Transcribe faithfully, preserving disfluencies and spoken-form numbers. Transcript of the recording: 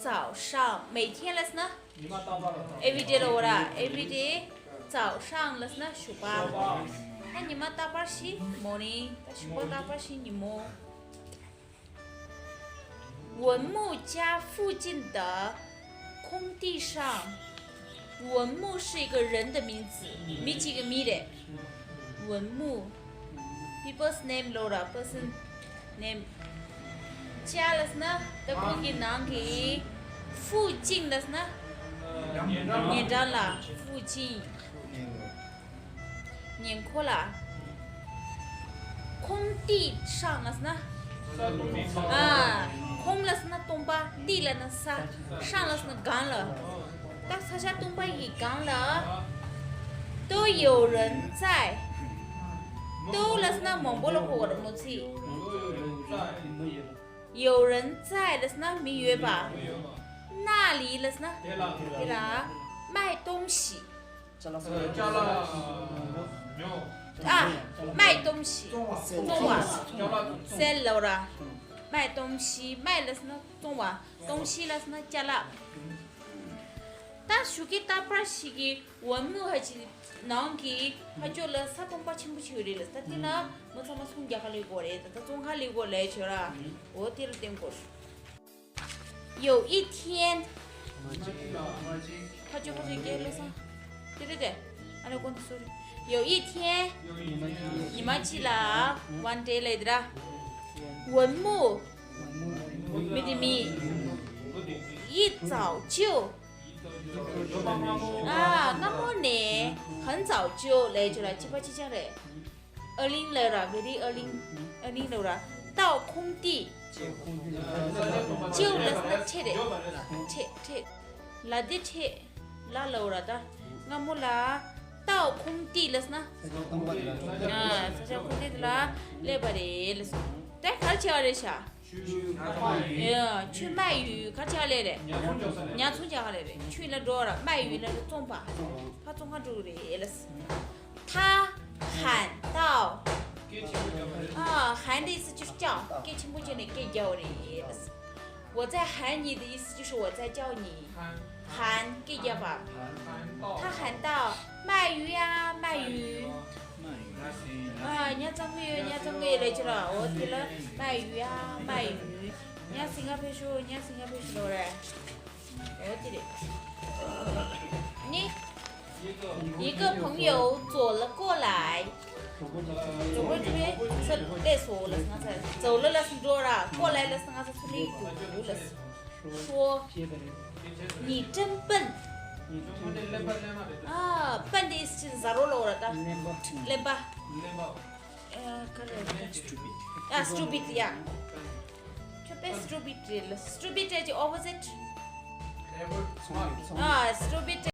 早上 每天 ལབ་ན་ཉི་མ་རྟག་པར། everyday ལབ་ར། everyday 早上 ལབ་ན་ཞོགས་པ། ད་ཉི་མ་རྟག་པར་ཞིག morning ད་ཞོགས་པ་རྟག་པར་ཞིག་ཉིན་མོ། 文木家附近的空地上，文木是一个人的名字，མི་གཅིག་གི་མིང་རེད། 文木 people's name ལབ་ར། person name 家 ལབ་ན་ད་ཁོང་གི་ནང་གི། 附近 ལབ་ན་ཉེ་འགྲམ་ལ། 附近 ཉེ་འཁོར་ལ། 空地上 ལབ་ན། ཨ། 空 ལབ་ན་སྟོང་པ། 地 ལབ་ན་ས། 上 ལབ་ན་སྒང་ལ། ད་ས་ཆ་སྟོང་པ་ཡི་སྒང་ལ། 都有人在。都 ལབ་ན་མང་པོ་ལ་གོ་བ་རེད་མོ་ཚིག 有人在 ལབ་ན་མི་ཡོད་པ། 那里 ལབ་ན་དེ་ལ། 卖东西 ཅ་ལག་ཨ། 卖东西 བཙོང་བ། བཙོང་བ། སེལ་ལབ་ར། 卖东西 卖 ལབ་ན་བཙོང་བ། 东西 ལབ་ན་ཅ་ལག་ད་ཞོགས་ཀས་རྟག་པར་ཞིག་གི 文木 ཧ་ཅི་ནང་གི་ཕ་ཕྱོགས་ལ་ས་སྟོང་པ་ཆེན་པོ་ཞིག་ཡོད་རེད་ལ། ད་དེ་ལ་མི་ཚང་མ་ཚོང་རྒྱག་ག་སླེབས་དགོས་རེད། ད་ད་བཙོང་ག་སླེབས་དགོས་ལབ་བྱས་ར། འོ་དེ་ལ་བརྟེན་དགོས། 有一天 ཕ་ཕྱོགས་ཕ་ཕྱོགས་རྒྱག་ལོ་སང་། དེ་རེད་དེ། ཨ་ལེ་ཀོན་སོ་རི། 有一天 ཉི་མ་གཅིག་ལ། one day later 文木 མི་དེ་མི། 一早就 ཨ། སྔ་མོ་ནས། 很早就 ལབ་བྱས་ར། ཕྱི་པ་ཕྱི་ཆ་རེད། early ལབ་ར། very early early ལབ་ར། 到空地 就 ལབ་ན་ཁྲེ་རེད། ཁྲེ་ཁྲེ། ལ་དེ་ཁྲེ། ལ་ལབ་ར། ད་སྔ་མོ་ལ། 到空地 ལབ་ན། ས་ཆ་སྟོང་པ་དེ་ལ། ཨ། ས་ཆ་ཁོ་དེ་ལ་སླེབས་པ་རེད་ལབ་སོང་། ད་ག་རེ་བྱས་པ་རེད་ཤག 去卖鱼 ག་རེ་བྱས་པ་ལབ་རེད། ཉ་ཚོང་རྒྱག་ག་ལབ་རེད། 去 ལ་འགྲོ་ར། 卖鱼 ལ་བཙོང་པ། ཕར་བཙོང་ག་འགྲོ་གི་རེད་ལབ། 他喊道 ཨ། 喊的意思就是叫 སྐད་ཆེན་པོ་བྱས་ནས་སྐད་རྒྱག་པ་རེད་ལབ། 我在喊你的意思就是我在叫你。 喊 སྐད་རྒྱག་པ། 他喊道 卖鱼啊卖鱼 ཨ། ཉ་བཙོང་གི་ཡོད། ཉ་བཙོང་གི་ཡོད་ལབ་བྱས་ར། འོ་དེ་ལ 卖鱼啊卖鱼 ཉ་བཙོང་ག་ཕེབས་ཤོག ，ཉ་བཙོང་ག་ཕེབས་ཤོག་ལབ་ར། འོ་དེ་རེད། ནི། 一个朋友走了过来。 走过去 ཚུར་སླེབས་སོང་ལབ་ང་ཚོ། 走了 ལབ་སོང་འགྲོ་ར། 过来 ལབ་སོང་ང་ཚོ་ཚུར་སླེབས་འདུག་ལབ། 说 你真笨。 ཨ། 笨的意思是་ཟ་རོ་ལབ་ར། ད་གླེན་པ། ཨ། ག་རེ་རེད། ཨ། stupid ཡ། ཁྱོད་དཔེ་stupid རེད་ལབ། stupid རེད་ཀྱི་opposite། ཨ། stupid